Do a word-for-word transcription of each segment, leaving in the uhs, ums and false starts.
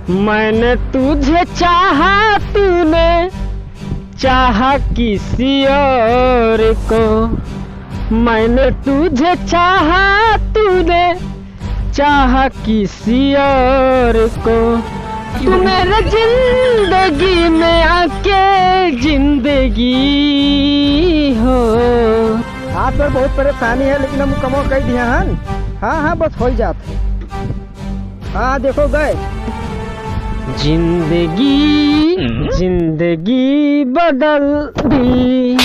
मैंने तुझे चाहा, तूने चाहा किसी और को, मैंने तुझे चाहा, तूने चाहा किसी और को, तू मेरे जिंदगी में आके जिंदगी हो। आज तो बहुत परेशानी है, लेकिन हम कमो कई दिया हन। हाँ, हाँ, बस हो ही जात है। हाँ, देखो गए। जिंदगी, जिंदगी बदल दी।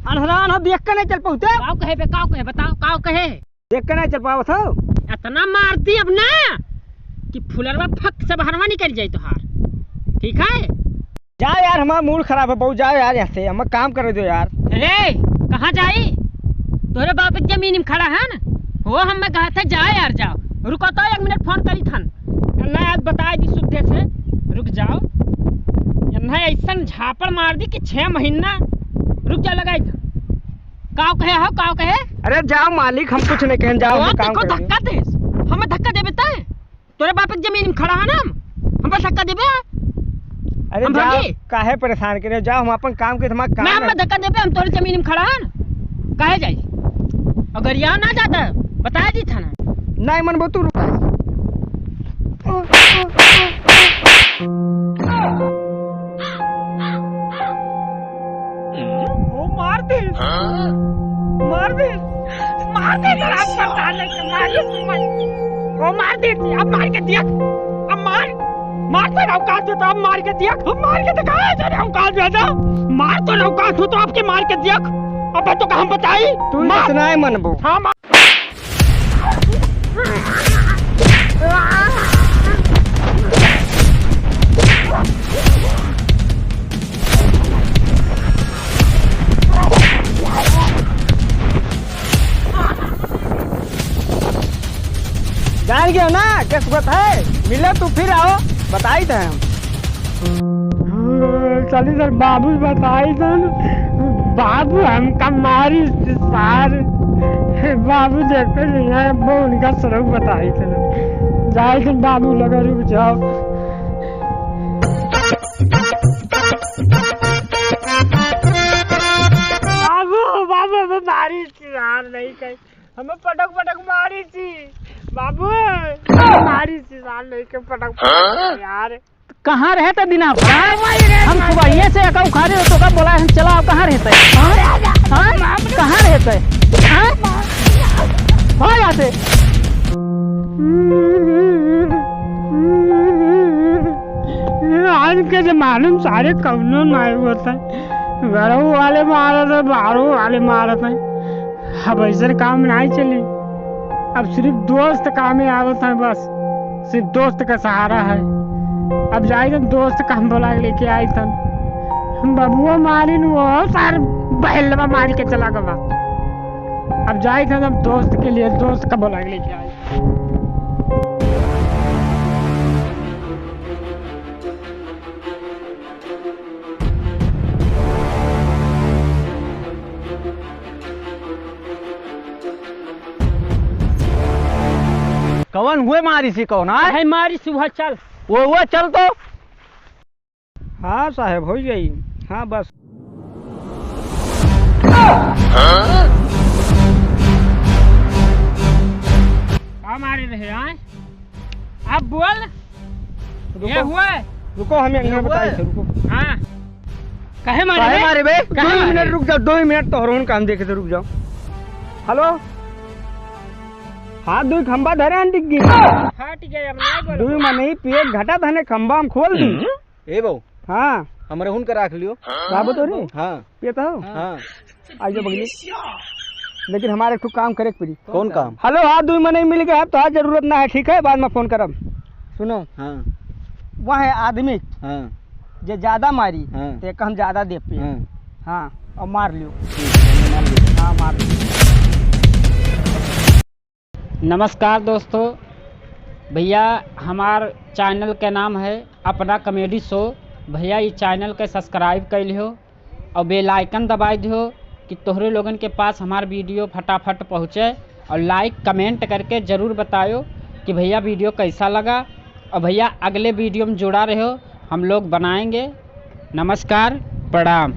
अनहरा, अनहरा देख के नहीं चल पाउते। काव कहे बे, काव कहे, बताओ, काव कहे? देख के नहीं चल पावत हो। इतना मार दी अब ना कि फुलरवा फक से बहरवा निकल जाई तोहार। ठीक है? जा यार, हमारा मूड खराब है बहुत, जा यार यहाँ से, हमें काम करे दो यार। अरे, कहाँ जाई? तोरे बाप के जमीन में खड़ा है ना, हो हम में कहा था, जा यार, जाओ। रुको तो एक मिनट, फोन करी थन। ना, आज बताए दी शुद्धे से, रुक जाओ। इन्हें ऐसन झापड़ मार दी कि छह महीना रुक जा, लगाई थन। काव कहे हो, काव कहे? अरे जाओ मालिक, हम कुछ नहीं कहें, जाओ, ओ, हम काम देखो, करेंगे। धक्का दे, हमें धक्का देबे तय। तोरे बाप के जमीन में खड़ा है ना हम, हम पर धक्का देबे? अरे हम जाओ, भागी? काहे परेशान करे हो? जाओ, हम अपन काम के, हमारा काम ना, हम है। धक्का देबे, हम तोरे जमीन में खड़ा है ना, काहे जाई? अगर यहाँ ना जाता, बताया जी थाना। नहीं मनबो तू रुक। ओ मार दे, मार दे, मार दे, जरा पता नहीं क्या मार, मार। ओ मार दे, अब मार के देख, अब मार, मार तो औकात हो तो अब मार के देख, अब मार के दिखा, जरा औकात हो तो, मार तो औकात हो तो आपके मार के देख, अब तो हम बताई, तू मार। इतना ही मनबो। हाँ, मार। जान गयो ना, किस्मत है, मिलो तू फिर आओ, बताई थे हम। चली सर, बाबू बताई सन, बाबू हमका मारी सार, बाबू देखते नहीं है, वो उनका सरऊ बताई सन, जाए सन बाबू लगे, रुक जाओ। बाबू, बाबू, हमें मारी सी यार, नहीं कही, हमें पटक पटक मारी सी, बाबू, मारी सी यार, नहीं के पटक पटक यार। कहाँ रहते दिना भर? हम सुबहिए से एका उखाड़े तो का बोला हम चला, अब कहाँ रहते? हाँ? हाँ? कहाँ रहते? हाँ? भाग यहाँ से। आज के जमाने में सारे कौनो नाई होता है, घरों वाले मारत है, बाहरों वाले मारत है। अब ऐसे काम नाई चली, अब सिर्फ दोस्त कामे आवत हैं बस। सिर्फ दोस्त का सहारा है। अब जाई तो दोस्त का हम बोला के लेके आई तन। हम बबुआ मारिन, वो सार बहलवा मार के चला गवा। अब जाई तो हम दोस्त के लिए, दोस्त का बोला के लेके आई। कवन हुए मारी सी कौन, हाँ? है मारी सी हुआ, चल। वो हुआ, चल तो। हाँ साहेब, हो जाई। हाँ, बस। का मारे रहे, हाँ? अब बोल। रुको। ये हुआ? रुको, हम ये एंगल हुआ? बताई थे, रुको। हाँ। काहे मारे काहे बे? मारे बे? काहे दो मारे? मिनट रुक जाओ, दो ही मिनट तो हरोन काम देखे थे, रुक जाओ। हेलो? हाँ, दो खंबा धरे हैं, डिग्गी। हट गए, अब नहीं बोलो। दो मनई पिए घटा धने खंबा हम खोल दी। ए बहू। हाँ। हमरे हुन के राख लियो। का बतो रे? हाँ। पिए तो हो? हाँ। आइए बगली। लेकिन हमारे एक ठो काम करे के पड़ी। कौन काम? हेलो, हाँ, दो मनई मिल गए, अब तो आज जरूरत ना है, ठीक है, बाद में फोन करब। सुनो। हाँ। वह है आदमी, हाँ। जे ज्यादा मारी, हाँ। तो एक हम ज्यादा दे पे। हाँ। हाँ, और मार लियो। ठीक है, हमने मार लिया। हाँ, मार लियो। नमस्कार दोस्तों, भैया हमार चैनल के नाम है अपना कॉमेडी शो। भैया ई चैनल के सब्सक्राइब कर लियो और बेल आइकन दबाई दियो कि तोहरे लोगन के पास हमार वीडियो फटाफट पहुँचे। और like comment करके ज़रूर बतायो कि भैया video कैसा लगा। और भैया अगले video में जुड़ा रहो, हम लोग बनाएंगे। नमस्कार, प्रणाम।